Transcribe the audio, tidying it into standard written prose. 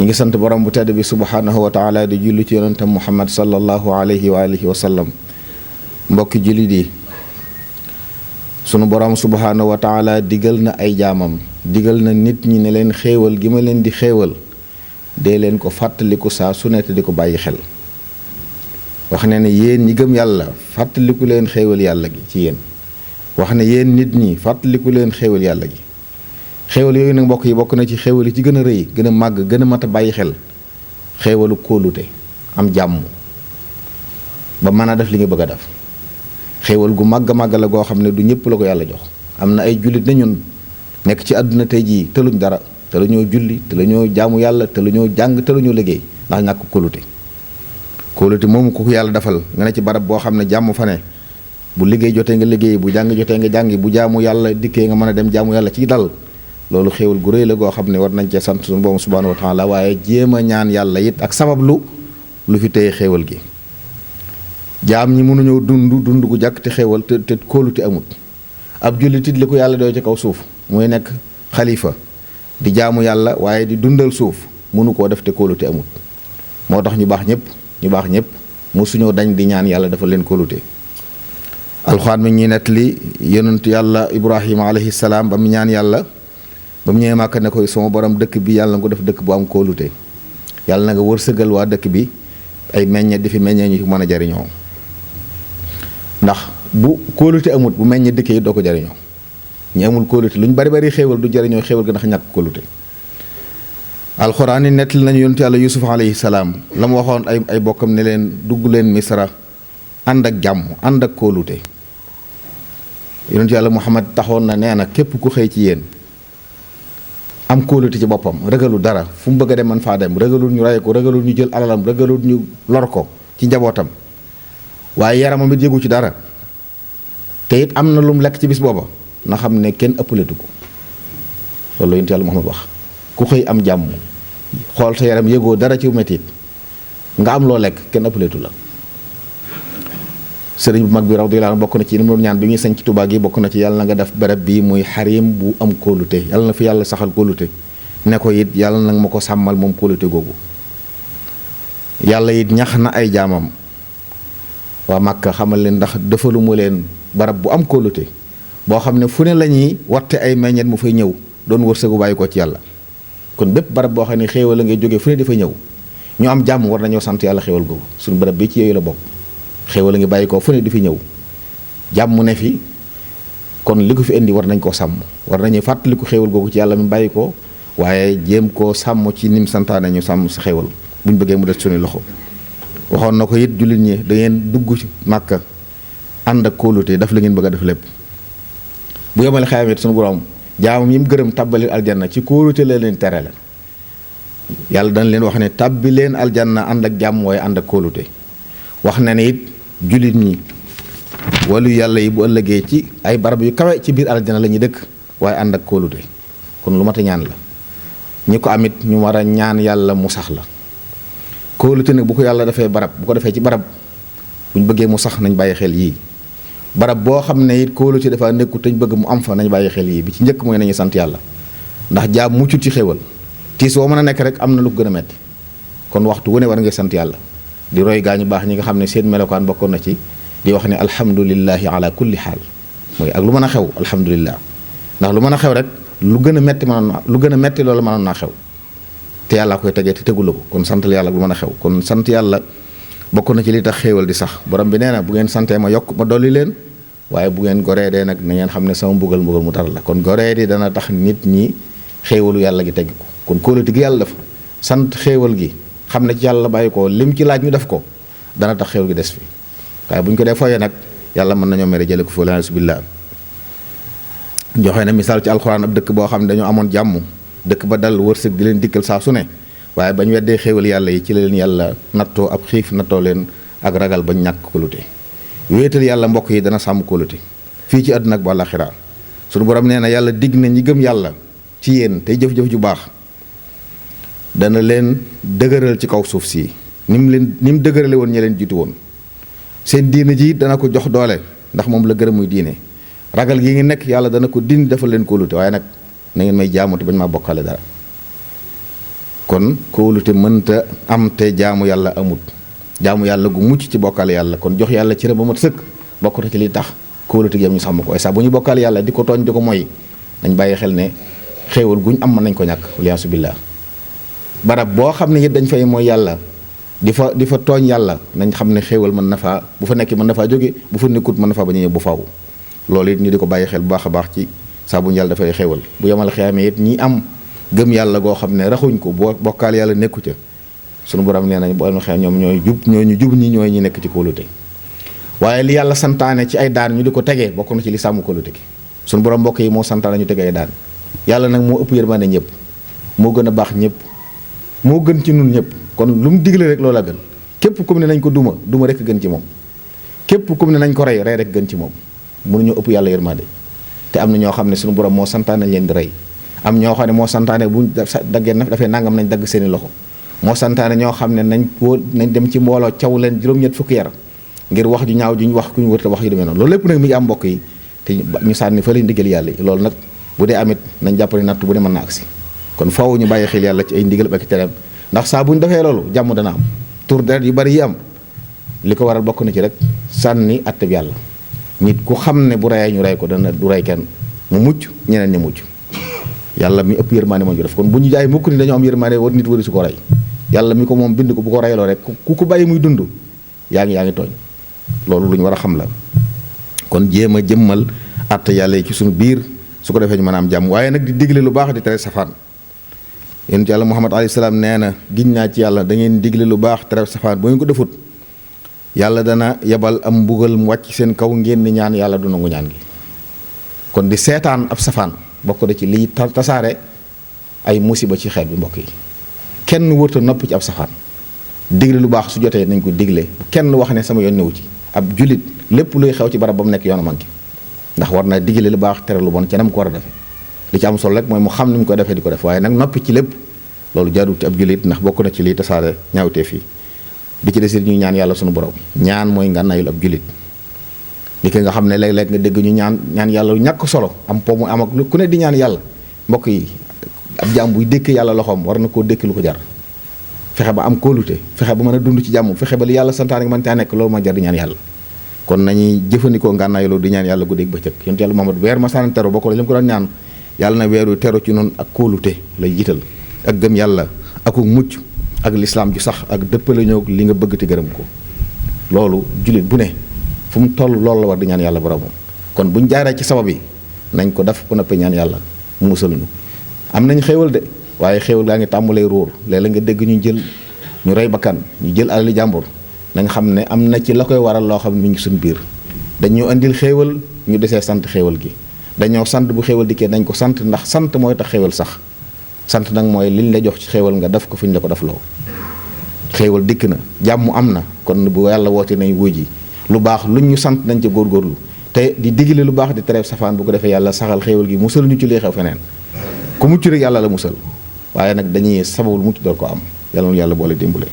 ñi ngi sant borom bu tedd bi subhanahu wa taala di julli ci yonentam Muhammad sallallahu alayhi wa alihi wa sallam. mbokki jullit yi, sunu borom subhanahu wa taala digal na ay jaamam, digal na nit ñi ne leen xéewal gi ma leen di xéewal dee leen ko fàttaliku saa su nekk di ko bàyyi xel. wax ne ne yéen ñi gëm yàlla fàttaliku leen xéewal yàlla gi ci yéen. wax ne yéen nit ñi fàttaliku leen xéewal yàlla gi. xéewal yooyu nag mbokk yi bokk na ci xéewal yi ci gën a rëy, gën a màgg, gën a mat a bàyyi xel xéewalu kóolute, am jàmm ba mën a def li nga bëgg a def. xéewal gu màgg màgg la goo xam ne du ñëpp la ko yàlla jox. am na ay jullit na ñun nekk ci àdduna tey jii tëluñ dara, te la ñoo julli, te la ñoo jaamu yàlla, te la ñoo jàng, te la ñoo liggéey ndax ñàkk kóolute. kóolute moomu ko yàlla defal nga ne ci barab boo xam ne jàmm fa ne, bu liggéey jotee nga liggéey, bu jàng jotee nga jàngi, bu jaamu yàlla dikkee nga mën a dem jaamu yàlla ci dal. loolu xéewal gu rëy la goo xam ne war nañ cee sant suñu borom subhanahu wa taala, waaye jéem a ñaan yàlla it ak sabablu lu fi téye xéewal gi. jaam ñi mënuñoo dund gu jàkk te xéewal te kóolute amut. ab jullit it li ko yàlla doy ci kaw suuf muy nekk xalifa di jaamu yàlla waaye di dundal suuf mënu koo def te kóolute amut. moo tax ñu baax ñëpp mosuñoo dañ di ñaan yàlla dafa leen kóolute. alxuraan mi ñuy nettali yonent yàlla Ibrahima alayhi salaam ba mu ñaan yàlla ba mu ñëwee Màkka ne koy sama borom dëkk bi yàlla nga ko def dëkk bu am kóolute, yàlla na nga wërsëgal waa dëkk bi ay meññe di fi meññee ñu mën a jariñoo. ndax bu kóolute amut bu meññe dëkk yi doo ko jariñoo. ñi amul kóolute lu ñu bari xéewal du jariñoo xéewal ga ndax ñàkk kóolute. alxuraan yi nettali nañu yonent yàlla Yusuf alayhi salaam la mu waxoon ay bokkam ne leen dugg leen Misra ànd ak jàmm ànd ak kóolute. yonent yàlla Muhammad taxoon na nee na képp ku xëy ci yéen am kóolute ci boppam, ragalul dara, fu mu bëgg a dem man faa dem, ragalul ñu rey ko, ragalul ñu jël alalam, ragalul ñu lor ko ci njabootam, waaye yaramam it yëgu ci dara, te it am na lu mu lekk ci bis booba na xam ne kenn ëppaletu ko. loolu yonent yàlla Muhammad wax ku xëy am jàmm xool sa yaram yëgoo dara ci metit nga am loo lekk kenn ëppaletu la. sëriñ bu mag bi radiyallahu anhu bokk na ci li mu doon ñaan bi muy sañ ci Tuubaa gi, bokk na ci yàlla na nga def barab bii muy xarim bu am kóolute, yàlla na fi yàlla saxal kóolute. ne ko it yàlla nag ma ko sàmmal moom kóolute googu. yàlla it ñax na ay jaamam waa Màkka xamal leen ndax defalu mu leen barab bu am kóolute boo xam ne fu ne la ñuy watte ay meññet mu fay ñëw doon wërsëgu bàyyi ko ci yàlla. kon bépp barab boo xam ne xéewal la ngay jógee fu ne dafa ñëw ñu am jàmm war nañoo sant yàlla xéewal googu. suñu barab bi ci yooyu la bokk. xéewal a ngi bàyyi ko fu ne di fi ñëw jàmm ne fi, kon li ko fi indi war nañ koo sàmm, war nañu fàttaliku xéewal googu ci yàlla mi bàyyi ko, waaye jéem koo sàmm ci nim santaane ñu sàmm sa xéewal buñ bëggee mu des suñu loxo. waxoon na ko it jullit ñi da ngeen dugg ci Màkka ànd ak kóolute daf la ngeen bëgg a def lépp. bu yemale xayam it suñu borom jaamam yi mu gërëm tàbbali aljanna ci kóolute la leen tere la. yàlla dañ leen wax ne tàbbi leen aljanna ànd ak jàmm waaye ànd ak kóolute. wax na ne it jullit ñi walu yàlla yi bu ëllëgee ci ay barab yu kawe ci biir aljana la ñuy dëkk waaye ànd ak kóolute. kon lu mat a ñaan la ñi ko amit ñu war a ñaan yàlla mu sax la. kóolute nag bu ko yàlla defee barab bu ko defee ci barab buñ bëggee mu sax nañ bàyyi xel yii. barab boo xam ne it kóolute dafa nekkut te ñu bëgg mu am fa nañ bàyyi xel yii. bi ci njëkk mooy nañu sant yàlla ndax jaam muccut ci xéewal tiis woo mën a nekk rek am na lu ko gën a metti. kon waxtu wu ne war ngay sant yàlla di roy gaañu baax ñi nga xam ne seen melokaan bokkoon na ci di wax ne alhamdulillahi ala kulli xaal mooy ak lu mën a xew alhamdulillah. ndax lu mën a xew rek lu gën a metti loolu mënoon naa xew te yàlla koy tegee te tegu la ko. kon santal yàlla ak lu mën a xew. kon sant yàlla bokk na ci li tax xéewal di sax. borom bi nee na bu ngeen santee ma yokk ma dolli leen, waaye bu ngeen goree dee nag na ngeen xam ne sama mbugal mu tar la. kon goree di dana tax nit ñi xéewalu yàlla gi tegg ko. kon kóolute gi yàlla def sant xéewal gi xam ne ci yàlla bàyyi ko lim ci laaj ñu def ko dana tax xéewal gi des fi. waaye bu ñu ko dee foyee nag yàlla mën nañoo mere jële ko fi wala billah. joxe na misaal ci alxuraan ab dëkk boo xam ne dañoo amoon jàmm, dëkk ba dal wërsëg di leen dikkal saa su ne, waaye bañ weddee xéewal yàlla yi ci la leen yàlla nattoo ab xiif nattoo leen ak ragal bañ ñàkk kóolute. wéetal yàlla mbokk yi dana sàmm kóolute fii ci àdduna ak ba àllaaxira. sunu borom nee na yàlla digg na ñi gëm yàlla ci yéen tey jëf-jëf ju baax dana leen dëgëral ci kaw suuf si ni mu dëgërale woon ñi leen jiitu woon. seen diine ji dana ko jox doole ndax moom la gërëm muy diine. ragal gi ngi nekk yàlla dana ko dindi defal leen kóolute, waaye nag na ngeen may jaamu te bañ maa bokkale dara. kon kóolute mënta am te jaamu yàlla amut. jaamu yàlla gu mucc ci bokkaale yàlla kon jox yàlla cëram ba mat sëkk bokk na ci li tax kóolute gi am ñu sàmm ko waaye sax bu ñu bokkaale yàlla di ko tooñ di ko moy nañ bàyyi xel ne xéewal guñ am mën nañ ko ñàkk waliyaasu billaah. barab boo xam ne it dañ fay mooy yàlla di fa tooñ yàlla nañ xam ne xéewal mën na faa bu fa nekkee mën na faa jóge bu fa nekkut mën na faa ba ñu ñëw bu faaw. loolu it ñu di ko bàyyi xel bu baax a baax ci saa bu ñu yàlla dafay xéewal bu yemal xeamee it ñi am gëm yàlla goo xam ne raxuñ ko boo bokkaal yàlla nekku ca sunu borom nee nañ bu yemal xeam ñoom ñooy jub ñi ñooy ñi nekk ci kóolute. waaye li yàlla santaane ci ay daan ñu di ko tegee bokk na ci li sàmm kóolute gi sunu borom mbokk yi moo santaane ñu tegee ay daan yàlla nag moo ëpp yërmande ñëpp moo gën a baax ñëpp moo gën ci nun ñëpp kon lu mu digle rek loola gën képp kum ne nañ ko duma rek gën ci moom képp kum ne nañ ko rey rek gën ci moom mënuñu ëpp yàlla yërmande te am na ñoo xam ne sunu borom moo santaane leen di rey am ñoo xam ne moo santaane buñ daggee na dafay nangam nañ dagg seeni loxo moo santaane ñoo xam ne nañ dem ci mbooloo caw leen juróom-ñett fukki yar ngir wax ju ñaaw ju ñu wax ku ñu wërta wax yu demee noonu loolu lépp nag mi ngi am mbokk yi te ñu sànni fa leen ndigal yàlla yi loolu nag bu dee amit nañ jàpp ne natt bu dee mën na agsi kon faaw ñu bàyyi xel yàlla ci ay ndigal ak tereem ndax saa bu ñu defee loolu jàmm dana am tur deret yu bari yi am li ko waral bokk na ci rek sànni atte bi yàlla nit ku xam ne bu reyee ñu rey ko dana du rey kenn mu mucc ñeneen ñi mucc yàlla mi ëpp yërmaane moo ñu def kon bu ñu jaay mukk ni dañoo am yërmaane war nit wari su ko rey yàlla mi ko moom bind ko bu ko reyloo rek ku ko bàyyi muy dund yaa ngi tooñ loolu lu ñu war a xam la kon jéem a jëmmal atte yàlla yi ci suñu biir su ko defee ñu mën a am jàmm waaye nag di digle lu baax di tere safaan yonent yàlla Muhammad alayhi salaam nee na giñ naa ci yàlla da ngeen digle lu baax tere safaan bu ngeen ko defut yàlla dana yebal am mbugal mu wàcc seen kaw ngeen di ñaan yàlla du nangu ñaan gi kon di seetaan ab safaan bokk da ci liy tasaare ay musiba ci xeet bi mbokk yi kenn wërta nopp ci ab safaan digle lu baax su jotee nañ ko digle kenn wax ne sama yoon newu ci ab julit lépp luy xew ci barab ba mu nekk yoonu manqué ndax war naa digle lu baax tere lu bon ca nam ko war a defe li ci am solo rek mooy mu xam ni mu ko defee di ko def waaye nag noppi ci lépp loolu jaarul ci ab julit ndax bokk na ci liy tasaare ñaawtee fii bi ci des ñuy ñaan yàlla sunu borom ñaan mooy ngànnaayul ab julit li ki nga xam ne léeg-léeg nga dégg ñu ñaan yàlla lu ñàkk solo am po mu am ak ku ne di ñaan yàlla mbokk yi ab jaam buy dékk yàlla loxoom war na koo dékk lu ko jar fexe ba am kóolute fexe ba mën a dund ci jàmm fexe ba li yàlla santaane nga mën caa nekk loolu ma jar di ñaan yàlla kon nañuy jëfandikoo ngànnaay loolu di ñaan yàlla guddeeg bëccëg yonent yàlla Muhammad weer ma sànni teru bokk la li mu ko doon ñaan yàlla na weeru teru ci noonu ak kóolute lay jiital ak gëm yàlla aku mucc ak lislaam ju sax ak dëppale ñëw li nga bëgg te gërëm ko loolu jullit bu ne fu mu toll loolu la war di ñaan yàlla boromam kon buñ jaaree ci sabab yi nañ ko def bu noppee ñaan yàlla mu musaluñu am nañ xéewal de waaye xéewal gaa ngi tàmbalee róor léeg-léeg nga dégg ñu rey bakkan ñu jël alali jàmbur nañ xam ne am na ci la koy waral loo xam ne mi ngi suñu biir dañoo indil xéewal ñu desee sant xéewal gi dañoo sant bu xéewal dikkee nañ ko sant ndax sant mooy tax xéewal sax sant nag mooy liñ la jox ci xéewal nga def ko fu ñu la ko def loo xéewal dikk na jàmm am na kon bu yàlla woote nañ wuy ji lu baax luñ ñu sant nañ ca góorgóorlu te di digle lu baax di tere safaan bu ko defee yàlla saxal xéewal gi musal ñu ci lii xew feneen ku mucc rek yàlla la musal waaye nag dañuy sababul mucc door ko am yàlla na yàlla boole dimbale